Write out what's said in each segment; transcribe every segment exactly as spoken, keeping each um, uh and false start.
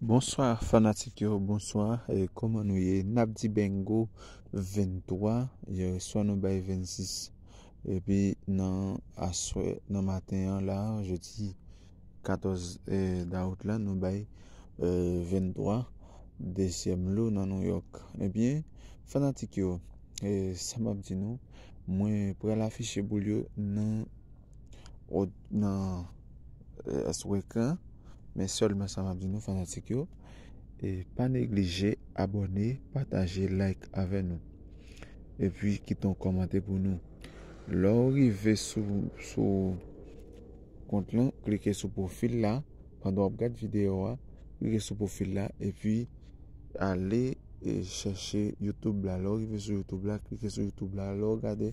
Bonswa fanatik yo, bonswa. E kòman nou ye? N ap di Bengo venntwa, yèswa nou bay vennsis. Epi nan aswè, nan maten an la, jodi katòz, eh, dawout la, nou bay, eh, venntwa, dezyèm lo nan Nouyòk. Ebyen, fanatik yo, eh, sa m ap di nou, mwen pral afiche boul yo nan, nan, eh, sou ekran, men sèlman sa m ap di nou, fanatik yo, e pa neglije abòne, pataje, like avè nou. Epi kite yon kòmantè pou nou. Lè w rive sou, sou kont lan, klike sou pwofil la. Pandan w ap gad videyo a, klike sou pwofil la, epi ale, e, chèche YouTube la. Lè w rive sou YouTube la, klike sou YouTube la. Lè w gade,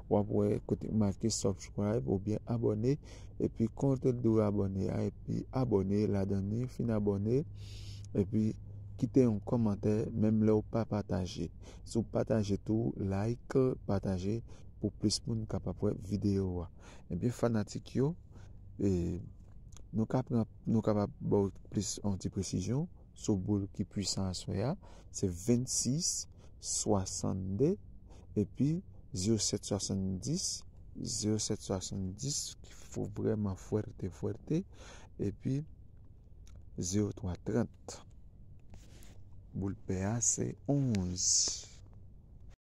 w ap wè kote make subscribe oubyen abòne. Epi kote l di w abòne a, epi abòne ladan li, fin abòne. Epi kite yon kòmantè, menm lè w pa pataje. Si w pataje tou, like, pataje pou plis moun kapab wè videyo a. Ebyen, fanatik yo, e, nou ka pran, nou kapab ba w plis yon ti presizyon sou boul ki pwisan aswè a. Se vennsis swasannde, epi zewo sèt swasanndis, zewo sèt swasanndis, ki fò vrèman fwète, fwète, epi zewo twa trant. Boul pè a se onz.